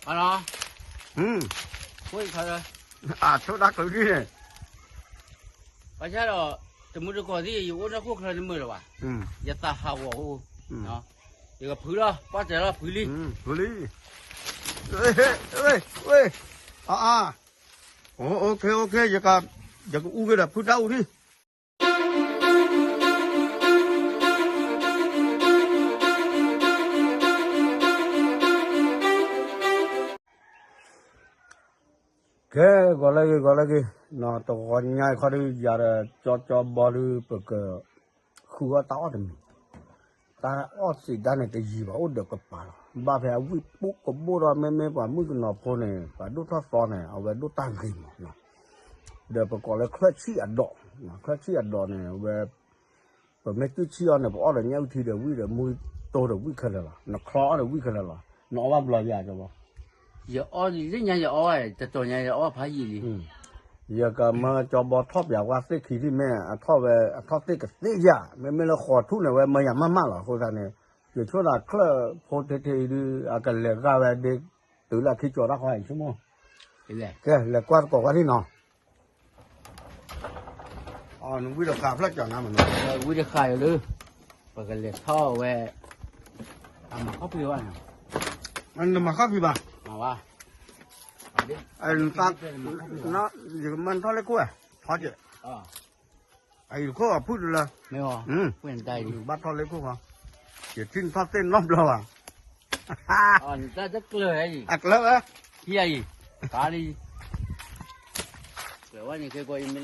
အလီၤ, အဆိဒၣ်ကျုးဒ်န့ၣ်, ဘၣ်ဆၣ်ဒီး တမုၢ်တကိးသ့ၣ် ယအိၣ်နီၢ်ခိၣ်ချၢတမုာ်လၢၤဘၣ်, ယသးဟးဂီၤအိၣ်, ယကဖုလီၤ ပှၢ်တဲလီၤဖုလံ, ဖုလံ, ဝ့ၢ်, အါ, အါ, ယကအူက့ၤဒီးဖုတၢ်အူထံၣ် ကဲ, ဂီၤလၢဂ့ၤ ဂီၤလၢဂ့ၤ, တဂီၤညါအံၤခီဒုး ယၤဒီးကၠီကၠီဘီဒုး ပကဃုအီၣ်တၢ်အီၣ်တမံၤ, တၢ်အီၣ်စံးဒၣ်န့ၣ်တယံၤဘၣ် အိၣ်ဒီးကပၤလီၤ. ဘၣ်ဖဲအဝံၣ်ပူၣ်ကဘိၣ်ဒီး မ့မ့ၢ်ပှၤမုၣ်ကနီၤဖိန့ၣ် ပှၤဒိၣ်ထီၣ်သီန့ၣ် အဝဲဒိၣ်တၢ်ဂ့ၤမး, ဒီးပကိးလၢချၢၣ်ဆံၣ်အဒိး, ချၢၣ်ဆံၣ်အဒိးန့ၣ် အဝဲ ပမ့ၢ်တူၢ်ဆံၣ်အီၤန့ၣ် ပအီၣ်ဒီးညၣ်အုၣ်ထံဒီးဝံၣ်ဒီးမူတိၢ်ဒီးဝံၣ်ခဲလၢာ်လီၤ. နချီအီၣ်ဒီးဝံၣ်ခဲလၢာ်လီၤ. နအီၣ်ဘၣ်ဘျီယၤကၠီဘီ, ယအီၣ်လၢညါယအီၣ်ဝဲ တတီၤညါယအီၣ်ဖးယံာ်လံ. ယကမၢကၠီဘီထီၣ်ပၠးဝဲသ့ၣ်ခံထံၣ် မ့ၢ်အထီၣ်ဝဲ အထီၣ်သ့ၣ်ကသ့ယၤ, မ့မ့ၢ်လၢဃီၤထူၣ်န့ၣ် ဝဲမၢယၤမးမးလီၤ. အဃိသတးန့ၣ် ယဆိသးချၢၣ်ဖိထဲထဲအံၤဒုး အကလဲၤဂာ်ဝဲဒ် တုၤလၢခံကၠီတၢ်ခီအံၤဆိကမိၣ်, ကဲ လဲၤကွၢ်သကိးဝဲဒၣ်နီၤ. နဝံၣ်တဃာ်ဖျၢၣ်ကၠီနၤမနီၤ, ဝံၣ်တဃာ်ယၤလၢ ပကလဲၤထီၣ်ဝဲ, အမၤခီၣ်ဖံးဘၣ်နီၤ, နမၤခီၣ်ဖံးဘၣ်, မၤဘၣ်, ယကမၤထီၣ်လၢခိၣ်ဝဲ, ထီၣ်ကဲ, အံၤခိၣ်အဖုၣ်တလၢ, ဘၣ်ထီၣ်လၢခိၣ်ဃီ, ယထံၣ်နထီၣ်သ့ၣ်နီတဘျီဘၣ်, အကျၢၤဝဲ, အကျၢၤဝဲ, ကျၢၤဝဲန့ၣ်ကဲကီး ယ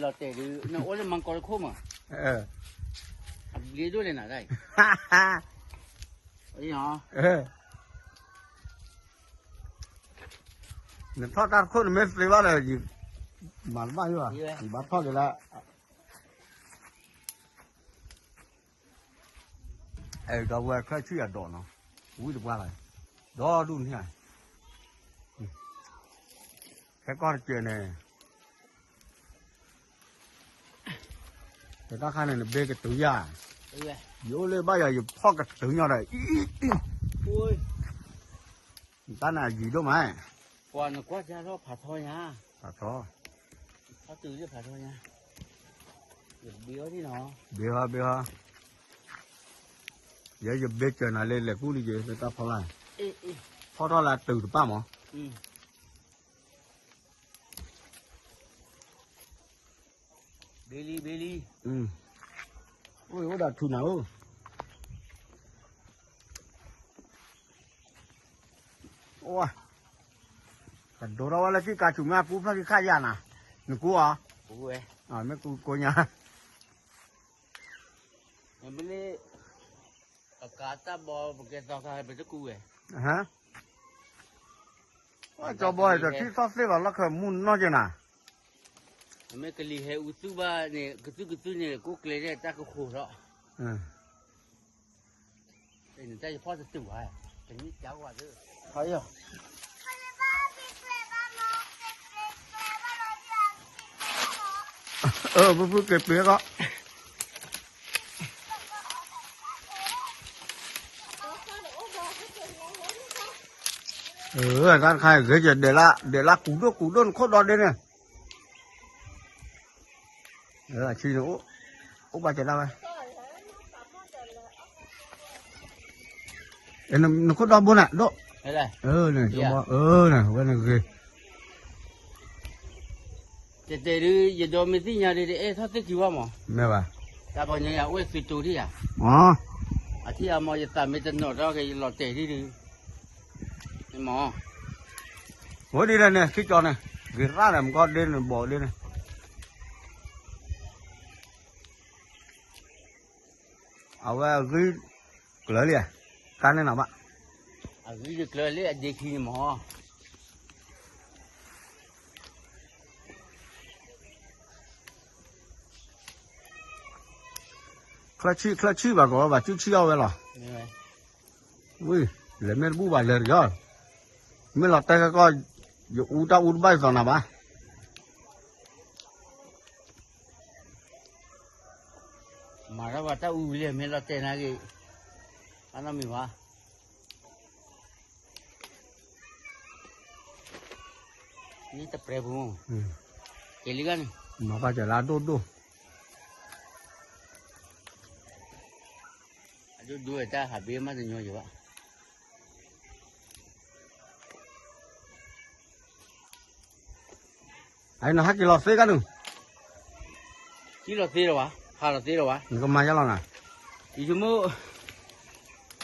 မ့ၢ်လီၤတဲာ်ဒုး နအိၣ်လၢမၤကီတခိၣ်မး, အဘျ့ဒိၣ်လဲၣ်နၤတၢ်အံၤ, နထီၣ်တၢ်တခိၣ်နမ့ၢ်သ့ဘၣ်ဒီး ယမၤတဘၣ်ယိၣ်ဧါ, ယဘၣ်ထီၣ်က့ၤလၢ အဲၣ်ဒိးဝဲချၢၣ်ဆံၣ်အဒိးနီၤ, ဝံၣ်တပှၢ်လီၤ, ဒီဒူၣ်န့ၣ်, ခဲကီၢ်တစဲးန့ၣ်, တၢ်ခါန့ၣ် နဘ့ကတုၤယၤ, ယအိၣ်လၢဘၣ်ယၤ ယဖီၣ်ကတုၤညီဒီး, တၢ်န့ၣ်ယံၤဒိၣ်မး, ပှၤနကွၢ်ကၢ်ထီၣ်ဖးထီညါ, ဖးထီ, ဖးတုၤလၢဖးထီညါ, ဘ့အီၤ, ဘ့အီၤ, ယဲယဘ့ကၢၤနၤလၢလဲၤကူၣ်လံယဲလၢတၢ်ဖီလာ်, ဖီၣ်ထီၣ်လၢတုၤတပၣ်မး ဘ့လံ ဘ့လံ, အိၣ်အိၣ်ဒီးထူနၤဧၢ, ကဒိးထီၣ်ဝဲလၢထံၣ်ကါဆူၣ်မ့ၢ်အပူဖျၢၣ်ခံခါယၤနၤ, နကူအီၤ, မ့ၢ်ကူကိညါ, မ့ၢ်လၢ အကါတၢ်ဘီပကဲသီခါပတကူဝဲ, ကၠီဘီဒီးထံၣ်သီၣ်သ့ၣ်ဘၣ်လီၢ်ခၢၣ်မူနီၢ်က့ၤနၤ, မ့ၢ်ကလံၤဟဲအူသူၣ်ဘၣ်န့ၣ် ကသုၣ်ကသုၣ်န့ၣ် ကိးကျဲၤဒၣ်တၢ်ကခိးထီၣ်, တၢ်ယဖီၣ်တတုၤဘၣ်, တနံၣ်ကၢဝဲသ့ၣ်, အၢ ဖုဖုက့ၤပှ့ၤကီး တၢ်တခါဂ့ၤကဲ ဒဲးလၢ ဒဲးလၢကူဒိၣ်ကူဒိၣ်နခိၣ်ဒီဒ့န့ၣ်, အဆံန့ၣ် အိၣ်ဘၣ်ကဲဒၣ်ဝဲ, နခိၣ်ဒီဘိန့ၣ် ဒိၣ်, အဝဲန့ၣ်ဂ့ၤ တဲတဲဒုး ယဒိးမ့ၢ်သ့ၣ်ညါဒုး တအဲၣ်ထီၣ်သ့ၣ်ကံဝဲမး, မ့ၢ်ဘၣ်, တၢ်ပီညါယၤအိၣ်သုတိၤဒံးယၤ, အထံၣ်အမီၤ ယသးမ့ၢ်တနီၤထီၣ်က့ၤ ယလီၤတဲာ်ဒံးဒုး, မ့ၢ်မး, ဝဲဒ်လဲၣ်န့ၣ် ခံကၠီန့ၣ် ဂ့ၤရၣ်ဒီး မကီၢ်ဒ့န့ၣ် ဘီၣ်ဒ့န့ၣ်, အဝဲအဂံၢ်ကျၢၤလံ, ကါန့ၣ်နီၤဘၣ်, အဂံၢ်တကျၢၤလံ အဒ့ခံန့ၣ်မး ချၢဆံၣ် ချၢဆံၣ်ဘၣ်ကီး ဘၣ်ကူၣ်ဆံၣ်အီၤဝဲလီၤ, ဝံၤ လဲၤမ့ၢ်တဘူၣ်ဘၣ်လဲၤတယီၤ, မ့ၢ်လီၤတဲာ်ကီး ယအူတၢ်အူတဘၣ်ယသီၣ်နၤဘၣ်, မၤထီၣ်ဘၣ်တၢ်အူဝံၤလံ မ့ၢ်လီၤတဲာ်နၤဂ့ၤ, အနီၢ်မံၤဝါ တၢ် တပြဲပူၤ, က့ၤလံဂၤန့ၣ်, မၤဘၣ်စၢၤလၢအဒိၣ်ဒိၣ်, အဒိၣ်ဒိၣ်တၢ်ဟးဘ့မးတညီယဘၣ်. အနဟဲက့ၤလီၤသ့ကနုာ်, ကံလီၤသ့လီၤဘၣ်, ဟးလီၤသ့လီၤဘၣ်, နကမၤယါလီၤနၤ, ယဆိကမိၣ်,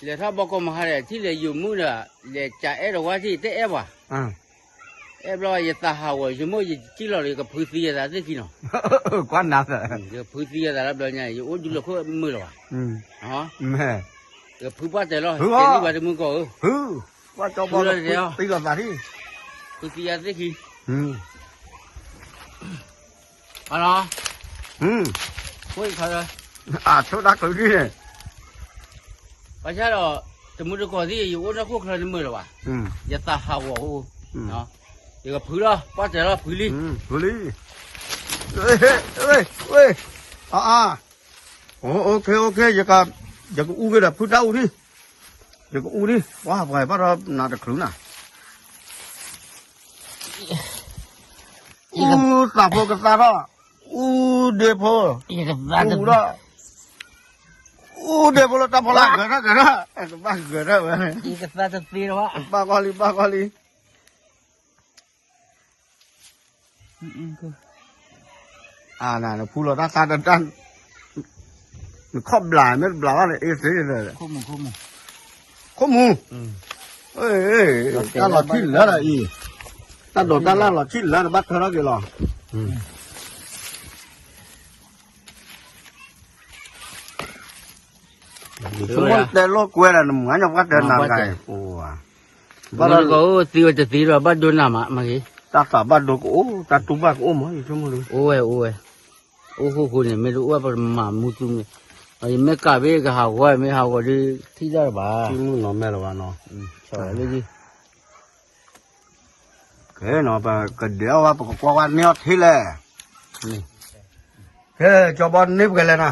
လဲၤထီၣ်ဘီကီၢ်မဟါဒီး ထံၣ်လဲၤယိာ်မုၣ်ဒီး, လဲၤကးအဲၣ်တဝါထံၣ်တအဲၣ်ဘၣ်, အဲၣ်ဘျီယသးဟးဂီၤ ယဆိကမိၣ်ယကံလီၤဒီး ယကဖုသံယသးသ့ၣ်ခံနီၤ, ကွၢ်နၤသး, ယကဖုသံယသးလၢဘျီညါ ယအိၣ်ဒူလီၤခိၣ်မုာ်လီၤဘၣ်, ယကဖုပှၢ်တဲာ်လီၤ, တဲလံဘၣ်တမုၢ်ကီၢ်ဧၢ, ဖုလီၤတဲာ်လီၤ, ဖုသံယသးသ့ၣ်ခံ, အလီၤ, အဆိဒၣ်ကလုၢ်န့ၣ်, ဘၣ်ဆၣ်ဒီး, တမုၢ်တကီၢ်သ့ၣ် ယအိၣ်နီၢ်ခိၣ်ချၢတမုာ်လၢၤဘၣ်, ယသးဟးဂီၤအိၣ်, ယကဖုလီၤ ပှၢ်တဲာ်လီၤဖုလံ, ဖုလံ, အါ, အါ, ယကအူက့ၤဒီးဖုတၢ်အူထံ, ယကအူထံ, ပှၤပှၤဘၣ်ဒီးနၤတချုးနၤ အူသးဖိကသါထီၣ်, အူဒ့ဖိ, အူဒီး, အူဒ့ဖိလၢတၢ်ဖီလာ်ဂဲၤထီၣ်ဂဲၤထီၣ်, ကဘၣ်ဂဲၤထီၣ်ဝဲ, ပၢ်ကီၢ်လံ ပၢ်ကီၢ်လံ, အနဖူလီၤတၢ်သါတၢ်, နခီၣ်ဘျးမ့ၢ်တဘျးဘၣ်န့ၣ် အ့သ့, ခိၣ်မူ, တၢ်လီၤထံၣ်လၢဒီးအံၤ, တၢ်ဒိးတၢ်လၢ်လီၤထံၣ်လၢဒီးဘၣ်ထၢထီၣ်က့ၤလီၤ, ဆိကမိၣ်တဲလိာ်ကွဲဒီး နမၤညီပှၢ်တဲနၤတဂၤအံၤ, ဘၣ်ဒီးသံဝဲတသံဒီး ဘၣ်ဒိနၤမး, တၢ်သးဘၣ်ဒိကအိၣ် တၢ်တူၢ်ဘၣ်ကအိၣ်မး ယဆိကမိၣ်လီၤ, အိၣ်ဝဲအိၣ်ဝဲ, အိၣ်ဃိဃိန့ၣ် မ့ၢ်တအိၣ်ဝဲပမၤမူသူမ့ၢ်, ယမ့ၢ်ကးဘ့ၣ်ကဟးဂီၤ မ့ၢ်ဟးဂီၤဒီး ထံၣ်တၢ်တဘၣ်, ထံၣ်မုၢ်နီၤမဲလၢၤဘၣ်နီၤ, လၢ ကဲနီၤ ပကဒဲးအီၣ်ဝဲ ပကကွၢ်ဝဲန့ၢ်အီၣ်ထံလဲၣ်, ကဲ ကၠီဘီန့ၢ်ပှဲၤလဲၣ်နၤ,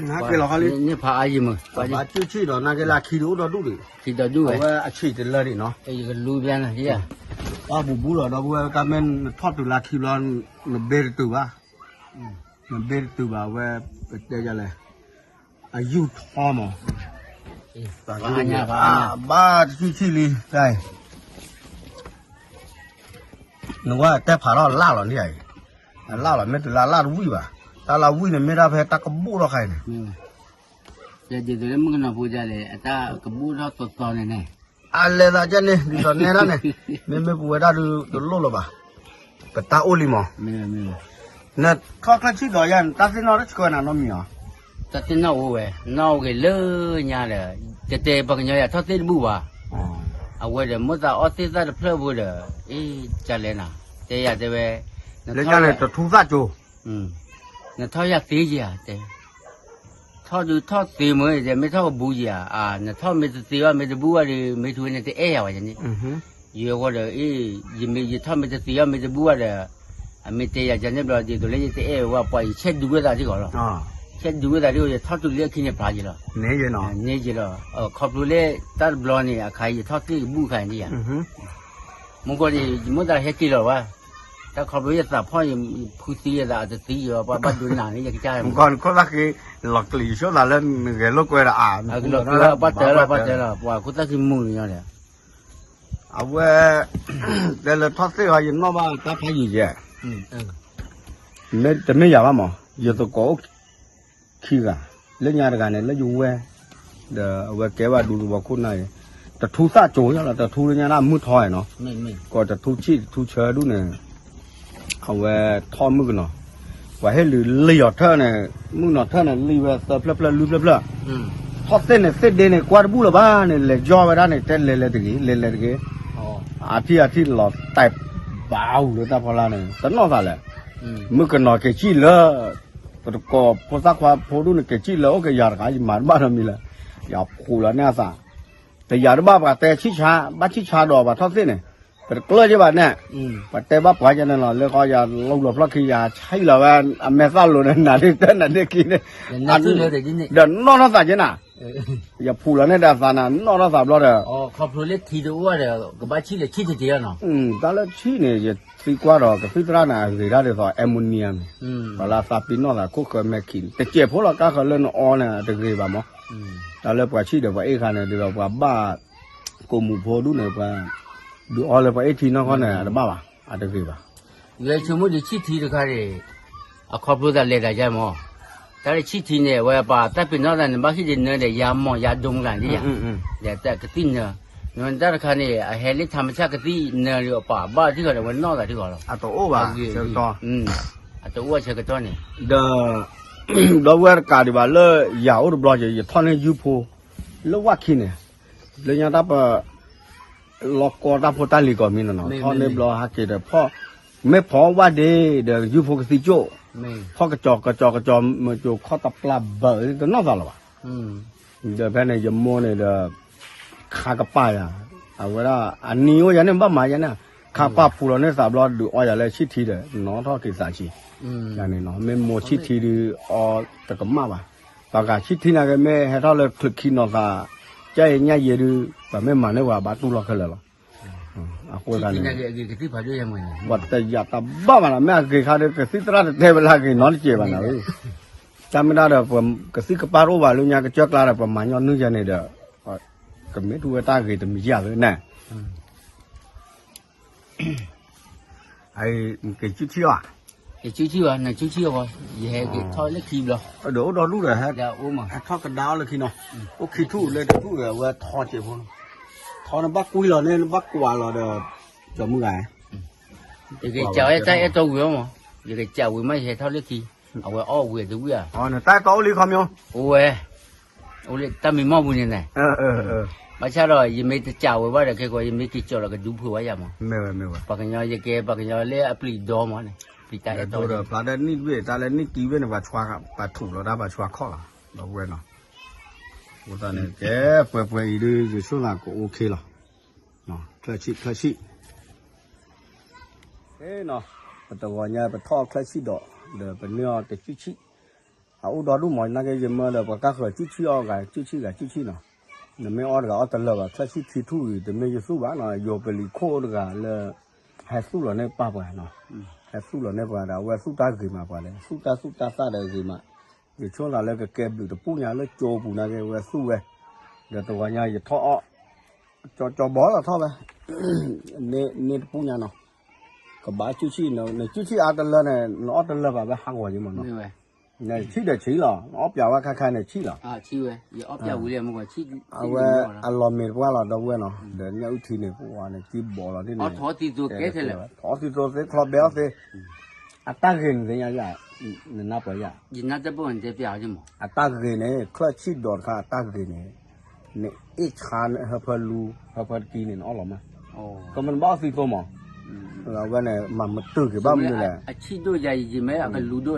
ဟဲက့ၤလီၤခီလံ, ဘၣ်စုဆံၣ်ဒီး နာ်က့လၢအခံဒုးအိၣ်ဒီဒူၣ်ဒံး, အဝဲအဆံးတလၢဒံးနီၤ, ပှၤဘူၣ်ဘူၣ်လီၤဒီပုၢ်ဝဲၢ် တၢ်မ့ၢ်နထီၣ်တုၤလၢခံဘျီ နဘ့တတုၤဘၣ်, နဘ့တတုၤဘၣ် အဝဲ ပတဲယလဲၣ် အယူၢ်ထီမး, ဘၣ်တဆံဆံလံ, နဝဲတဲဖးထီၣ်လၢ်လီၤန့ၣ်, အလၢ်လီၤ မ့ၢ်တုၤလၢအလၢ်တဝံၣ်ဘၣ်, တၢ်လၢဝံၣ်န့ၣ် မ့ၢ်ဒၣ်ဖဲတၢ်ကဘူၣ်ထီၣ်ခါအံၤန့ၣ်, ဒ်သိးလၢမုၣ်ကနီၤဖိဒ်လဲၣ် အတၢ်ကဘူၣ်ထီၣ်သီသီန့ၣ်န့ၣ် အလဲၤသးကဲန့ၣ် ဒ်သိးနဲဒၣ်န့ၣ်, မ့မ့ၢ်ပဝဲဒၣ်ဒုးတလိၣ်လၢၤဘၣ်, ပတၢ်အိၣ်လံမး, နထီၣ်ချၢဆံၣ်ဒီးယၤ နတၢ်သ့ၣ်နီၣ်တဆှၢနၤနီတမံၤဧါ, တၢ်သ့ၣ်နီၣ်အိၣ်ဝဲ နီၣ်အိၣ်က့ၤလၢညါဒီး, တတဲပှၤကညီယၤထီၣ်သ့ၣ်တဘူၣ်ဘၣ်, အဝဲဒီးမိၣ်သးအီၣ်သ့ၣ်သၣ်တဖျၢၣ်ဖိဒီး, အ့ ကလဲၤနၤ, တဲယၤတဲဝဲ, နထီၣ်ယၤ တထူသၣ်ကၠိ နထီၣ်ယၤသ့ယၤတဲ, ထီၣ်ဒုးထီၣ်သ့မ့ၢ်တဲ မ့ၢ်ထီၣ်ကဘူယၤ, နထီၣ်မ့ၢ်တသ့ဘၣ် မ့ၢ်တဘူၣ်ဘၣ်ဒီး မ့ၢ်ထူဝဲန့ၣ်တအဲၣ်ယၤဘၣ်န့ၣ်, ယဲဃီဒီး အ့ ယမ့ၢ်ယထီၣ်မ့ၢ်တသ့ဘၣ် မ့ၢ်တဘူၣ်ဘၣ်ဒီး, အမ့ၢ်တဲယၤန့ၣ်ဘျီ ဒ်သိးလၢယတအဲၣ်ဝဲပှၤ ယဆဲးဒုးဝဲသးထံကီၢ်လီၤ, ဆဲးဒုးဝဲသးထံကီၢ် ယထီၣ်တုၤလၢအခံန့ၣ်ဖျါယလီၤ, န့ၣ်ယလီၤ, ခီဖျိလၢ တၢ်တဘျီန့ၣ် အခါယထီၣ်သ့ၣ်ကဘူၣ်ခါန့ၣ်ယၤ မုၢ်ကီၢ်န့ၣ် ယမိၣ်သးဟဲက့ၤလီၤဘၣ်, တၢ်ခီဖျိယသးဖီၣ် ယဖုသံယသးအတသံယီၤ ပှၤဘၣ်ဒိနၤန့ၣ် ယကစၢ်, မုၢ်ကီၢ်န့ၣ်ခိၣ်သၣ်ဃံ လီၤကျံၤယဆိသးလၢနဂဲၤလိာ်ကွဲဒီးအါ, ပှၤတဲလီၤ ပှၤတဲလီၤ ပှၤခိၣ်သၣ်ဃံမူၤန့ၣ်ဒီး, အဝဲ တဲလၢထီၣ်သ့ၣ်ဃီ ယနီၣ်ဘၣ်တၢ်ဖးယံၤယဲ, တမ့ၢ်ယၤဘၣ်မး ယသကိးအိၣ် ခံဂၤ, လၢညါတဂၤန့ၣ် လၢယဝဲ, ဒီးအဝဲကဲဘၣ်ဒူသဝီခိၣ်နၢ်အံၤ, တထူသၣ်ကၠိညါလီၤ တထူလၢညါဒၣ်မုၢ်ထီအံၤနီၤ, ကီးတထူဆံၣ်တထူဆၢဒူၣ်န့ၣ်, အဝဲထီၣ်မုၣ်ကနီၤ, ပှၤဟ့ၣ်လုးလံာ်အီၤထၢၣ်န့ၣ်, မုၣ်ကနီၤထၢၣ်န့ၣ် လံာ်ဝဲသၢဖျၢၣ်ဖျၢၣ်လွံၢ်ဖျၢၣ်ဖျၢၣ်, ထီၣ်သ့ၣ်န့ၣ် သ့ၣ်ဒ့န့ၣ် ကွၢ်တဘူၣ်လၢၤဘၣ်န့ၣ် လဲၤယီၢ်ဝဲဒၣ်န့ၣ် တဲလဲၤလဲၤတဂ့ၤ လဲၤလဲၤတဂ့ၤ, အထံၣ်အထံၣ်လီၤတဲာ်ဘၣ်အူလၢတၢ်ဖီလာ်န့ၣ် တနီၣ်သးလဲၣ် မုၣ်ကနီၤက့ၤစံၣ်လၢ ပတကိးဖိသၣ်ခွါဖိဒူၣ်န့ၣ် က့ၤစံၣ်လၢအိၣ်ကယၤတဂၤ ယမၤတဘၣ်ဒီးမံၤလၢ ယဖိးလီၤန့ၢ်အသး, တယၤတဘၣ်ပှၤတဲဆံၣ်ဆါ ဘၣ်ဆံၣ်ဆါဒီးပှၤထီၣ်သ့ၣ်န့ၣ်, ပတကျၢၢ်က့ၤဘၣ်န့ၣ်, ပတဲဘၣ်ပှၤကန့ၣ်လီၤ လၢဃီယၤလီၤလီၤဖျီၣ်ခံယၤဆံၣ်လီၤဝဲ အမဲာ်သၣ်လိၤန့ၣ် နၤဒ်တၢ်နၤဒ်ခံန့ၣ်, ဒီးနီၢ်ထီၣ်သးက့ၤနၤ ယဖူးလီၤန့ၢ်ဒီးသးနၤ နီၣ်ထီၣ်သးဘျီဒီး, ခီဖျိလၢထံတအိၣ်ဒီး ကဘၣ်ဆံၣ်လၢဆံၣ်တ့ၢ်တ့ၢ်နီၤ. တၢ်လၢဆံၣ်န့ၣ် ယသံကွၢ်ဒီး ကသံၣ်သရၣ်န့ၣ် အဂ့ၤတၢ်ဒ်သိး ammonia န့ၣ်, ပှၤလၢအသးပ့ၤနီၣ်သးခိၣ်ဃၢၤမဲခံန့ၣ် တစဲးဖိလီၤ ကါဃၢၤလၢနအီန့ၣ် တဂ့ၤဘၣ်မး. တၢ်လၢပှၤဆံၣ်ဒီးပှၤအ့ၣ်ခါန့ၣ် ဒ်သိးပှၤဘၣ်ကိးမူးဖိဒူၣ်န့ၣ် ပှၤ ဒုးအီလၢပှၤအ့ၣ်ထံနီၢ်ခီန့ၣ် အတဘၣ်ဘၣ်, အတဂ့ၤဘၣ်. ယဆိကမိၣ်ဒ်ဆံၣ်ထံတခါန့ၣ် အခီဖျိသးလဲၤသးယါမး, တၢ်လၢဆံၣ်ထံန့ၣ် အဝဲပှၤတၢ်ပ့ၤနီၣ်သးန့ၣ် ဘၣ်ဟံၣ်ဒ်နၢဒီးယါမီၢ်ယါဒိလၢ်ဒ်ယါ, ဒီးတၢ်ကသံၣ်နၢ, နတၢ်တခါန့ၣ် အဟဲလၢထးမဆၣ်ကသံၣ်နၢဒီးပှၤဘၣ်ထံၣ်ဃီဒီး အဝဲနီၣ်သးထံၣ်ဃီလီၤ. အတအိၣ်ဘၣ်, အတအိၣ်ဆၢကတီၢ်န့ၣ်, ဒီး ဒီပုၢ်ဝဲၢ်တကးဒံးဘၣ်လၢယၤအိၣ်တဘျီက့ၤ ယထီၣ်န့ၢ်ယုၢ်ဖိ လၢဝၣ်ခံန့ၣ်, လၢညါတၢ်ပ လီၤကီတၢ်ဖိတၢ်လံၤကီၢ်မံနီၤနီၤ ထီၣ်န့ၢ်ဘျီဟဲက့ၤဒီးဖီၣ်, မ့ၢ်ဖီၣ်ဝၣ်ဒ့ဒီးယုၢ်ဖိကသံၣ်ကၠိၣ်, ဖီၣ်ကစီၤကစီၤကစီၤ မ့ၢ်ကၠိၣ်ခီၣ်တပျၢ်ဘၢၣ်တနီၢ်သးလီၤဘၣ်. ဒီးဖဲန့ၣ် ယမိၢ်န့ၣ်ဒီး ခါကပၢ်ယၤ, အဝဲဒၣ် အနံၤအိၣ်ယၤန့ၣ် ဘၣ်မၤယၤန့ၣ်, ခါပၢ်ဖူးလီၤန့ၢ်သးဘျီ ဒုးအီယၤလၢဆံၣ်ထံဒီး နီၣ်ထီၣ်က့ၤသးဆံး, ယၤန့ၣ်နီၤ မ့ၢ်မိၢ်ဆံၣ်ထံဒုးအီတကမၣ်ဘၣ်, ပှၤဂၤဆံၣ်ထံနာ်က့ မ့ၢ်ဟဲထီၣ်လၢချုးခံနီၤသး, ကဲအံၤညၣ်ယဲဒုး ပှၤမ့ၢ်မၤန့ၢ်ပှၤဘၣ်တူၢ်လီၤခဲလၢာ်လီၤ. အဃိသတးန့ၣ် ပှၤတယာ်တဘၣ်ဘၣ်နီၤ မ့ၢ်အဂ့ၤခါဒီး ကသံၣ်သရၣ်တတဲဝဲလၢအဂ့ၤနီတစဲးဘၣ်နီၤ, တၢ်မ့ၢ်ဒၣ်ဒီး ပကသံၣ်ကပၢ်တအိၣ်ဘၣ်လၢညါကစၢၢ်ကျါဒီး ပှၤမၤညီနုၢ်ယၤန့ၣ်ဒီး ကမ့ၢ်ထူၣ်ဝဲတၢ်ဂ့ၤတမံၤယၤလၢန့ၣ် က့ၤကၠူထံၣ်အီၤ, က့ၤကၠူထံၣ်အီၤ နကၠူထံၣ်အီၤဘၣ် ယဟဲက့ၤထီၣ်လၢခံဘျီ, ဒီးအိၣ်ဒီဒူၣ်ဒီး ဟဲထီၣ်ကဒါအီၤလၢခံနီၤ, အိၣ်ခံထူၣ်လၢတထူၣ်ဒီး အဝဲထီစဲးဖိနီၤ, ထီန့ၣ်ဘၣ်ကွံလီၤန့ၣ် နဘၣ်ကွၢ်လီၤဒီး, ကၠီမုၢ်ဂၤ, ယကစးဝဲတၢ်အဲၣ်တီဝံၤအီၤမး, ယကစးဝံၤမး ယဟဲထီၣ်လၢခံ, အဝဲအီၣ်ဝံၤတဝံၣ်ဧါ, နတၢ်အဲၣ်တီအိၣ်လံခီမီ, အိၣ်ဝဲ အိၣ်လၢတၢ်မံမီၢ်ပူၤန့ၣ်န့ၣ်, ဘၣ်ဆၣ်ဒီး ယမ့ၢ်တစးဝဲဘၣ်ဒီး ခဲကိး ယမ့ၢ်က့ၤကၠီၤဒီးကဒုဖိဝဲယၤမး, ပှၤကညီယကဲ ပှၤကညီလၢအပျံၤဒီမးန့ၣ်, ပျံၤတၢ်အဲၣ်တီဒီး ဖျါတၢ်နံၣ်တဘ့ၣ် တၢ်လၢနံၣ်တံဘ့ၣ်န့ၣ် ပှၤဆှါ, ပှၤထူးလီၤတၢ် ပှၤဆှါခီၣ်လီၤ, ဒီပုၢ်ဝဲၢ်နီၤ, အဃိသတးန့ၣ် ကဲပှဲၤပှဲၤအံၤဒုး ယဆိသးကအိၣ်ခ့လီၤ, ချၢၣ်ဆံၣ် ချၢၣ်ဆံၣ် နီၤ, ပတဂီၤညါပထီၣ်ချၢၣ်ဆံၣ်ဒီး ဒီးပန့ၢ်အီၤတဆံၣ်ဆံၣ်, အအိၣ်ဒီဒူၣ်မး နာ်က့ ယမၢဒီး ပှၤကါဃၢၤဆံၣ်ဆံၣ်အီၣ်ဂၤ ဆံၣ်ဆံၣ်ဂၤ ဆံၣ်ဆံၣ်နီၤ, နမ့ၢ်အီၣ်တဂၤအီၣ်တလၢာ်ဘၣ် ချၢၣ်ဆံၣ်ထံထူၣ်အံၤ တမ့ၢ်ယသူၣ်ဘၣ်နီၤ, ယိၤပလံၤခိၣ်တဂၤလၢ ဟဲသူၣ်လီၤန့ၢ်ပၢ်ပှၤနီၤ, ဟဲသူၣ်လီၤန့ၢ်ပှၤဒီး အဝဲသူၣ်တၢ်ဂ့ၤမးပှၤဒီး သူၣ်တၢ်သူၣ်တၢ်သၣ်ဒီးဂ့ၤမး, ယဆိသးလၢကကဲဘျုးတပူၤညါလၢကၠိပူၤနာ်က့ အဝဲသူၣ်ဝဲ, ဒီးတဂီၤညါယထီၣ်အီၣ် ကၠီဘီလီၤထီၣ်ဝဲ, န့ၢ်တပူၤညါနီၤ, ကဘၣ်ကၠူၣ်ဆံၣ်, နကၠူၣ်ဆံၣ်အါတလၢန့ၣ် နအီၣ်တလၢဘၣ်ဝဲဟးဂီၤယံၤမးနီၤ, နဆံၣ်ဒီးဆံၣ်လီၤ, နအီၣ်ပျးဝဲခါခါန့ၣ်ဆံၣ်လီၤ, အဝဲအလီၤမ့ၢ်တပှၢ်လီၤ ဒီပုၢ်ဝဲၢ်နီၤ, ဒီးညၣ်အုၣ်ထံန့ၣ် ပှၤန့ၣ် ကံဘီလီၤဒ်န့ၣ်, ထီၣ်သံသိးသ့ ချီဘဲအီၣ်သ့, အတၢ်ဂ့ၤန့ၣ်သ့ၣ်ညါယၤ, နနၢ်ပၢၢ်ယၤ အတၢ်ဂ့ၤန့ၣ် ချၢၣ်ဆံၣ်ဒိးတခါ အတၢ်ဂ့ၤန့ၣ် နအ့ၣ်ဆါဟၢဖၢလူ ဟၢဖၢတကံန့ၣ် နအီၣ်လီၤမး, ကမ့ၢ်နဘၣ်အီၣ်သံသိးမး, အဝဲန့ၣ် မၤမတုာ်က့ၤဘၣ်မနုၤလဲၣ်,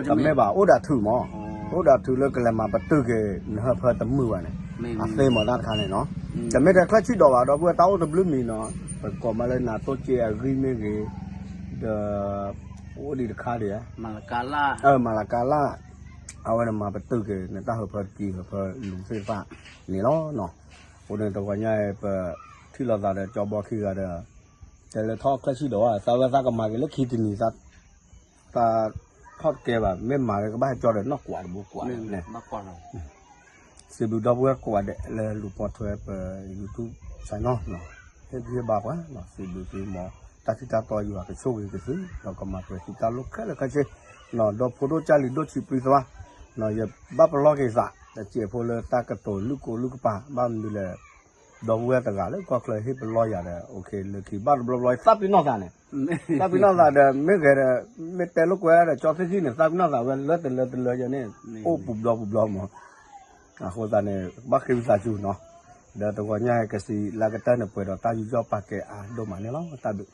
တမ့ၢ်ဘၣ် အိၣ်ဒၣ်ထုးမး, အိၣ်ဒၣ်ထုးလၢကလဲၤမၤပတုာ်က့ၤ နဟၢဖၢတမုာ်ဘၣ်န့ၣ်, အသ့မးတၢ်တခါန့ၣ်နီၤ, တမ့ၢ်ထဲချၢၣ်ဆံၣ်ဒိးဘၣ် ဒီပုၢ်ဝဲၢ် တၢ်အိၣ်တဘျုးမံၤနီၤ, ပကိးမးလၢနၤတိစ့အဂံၢ်မ့ၢ်ဂ့ၤ, ဒီး အိၣ်ဒံးတခါဒံးဧါ, မၤလကၤလၢ်, အဝဲန့ၣ်မၤပတုာ်က့ၤ နတၢ်ဟၢဖၢတကံ ဟၢဖၢလူသ့ၣ်တဖၣ်န့ၣ်လီၤနီၤ, အဃိန့ၣ် တဂီၤညါအံၤ ပထံၣ်လိာ်သးဒီး ကၠီဘီခံဂၤဒီး တဲလၢထီၣ်ချၢၣ်ဆံၣ်ဒိးဧါ သးဝဲသးကမၤက့ၤလၢခံတနံၤ သး သးထီၣ်တကဲဘၣ် မ့ၢ်မၤလၢကဘၣ်ဟဲကၠီဒီးနီၢ်ကွၢ်တဘိကွၢ်န့ၣ်, စံးဘျုးဒီပုၢ်ဝဲၢ်ကိးဂၤဒဲးလၢလူၤပိာ်ထွဲပ YouTube channel နီၤ, ဟ့ၣ်ဂံၢ်ဟ့ၣ်ဘါပှၤနီၤ, စံးဘျုးသုမး, တၢ်ထံၣ်တၢ်တီယွၤကဆိၣ်ဂ့ၤက့ၤသု ဒီးကမၤပှဲၤသုတၢ်လိၣ်ခဲလၢာ်ခဲဆ့, နီၤ ဒီဖိဒိၣ်ကၢ်လံၤဒိၣ်ဆံးပျံၤသွါ, နီၤ ယဘၣ်ပလီၢ်က့ၤသး တစဲးဖိလၢတၢ်ကတိၤလုၢ်ကိလုၢ်ကပၤ ဘၣ်မနုၤလဲၣ် ဒီပုၢ်ဝဲၢ်တဂၤလၢကီၢ်ချၢဟ့ၣ်ပလီၢ်ယၤဒီး OK လၢခံဘၣ်တဘျီဘျီ သးပ့ၤနီၣ်သးန့ၣ်, သးပ့ၤနီၣ်သးဒီး မ့ၢ်ဂဲၤဒီး မ့ၢ်တဲလိာ်ကွဲဒီး ကၠီသ့ၣ်ခံန့ၣ် သးပ့ၤနီၣ်သးဝဲလၢတလၢတလၢယၤန့ၣ် အိၣ်ပူၤဘျီပူၤဘျီမး, အဃိသတးန့ၣ် ဘၣ်ဃ့ဝံသးစူၤနီၤ, ဒီးတဂီၤညါကစံးလၢကတၢၢ်န့ၣ် ပှဲၤဒီးတၢ်ယူးယီၣ်ပာ်ကဲအါဒိၣ်မးန့ၣ်လီၤ, တၢ်ဘျုး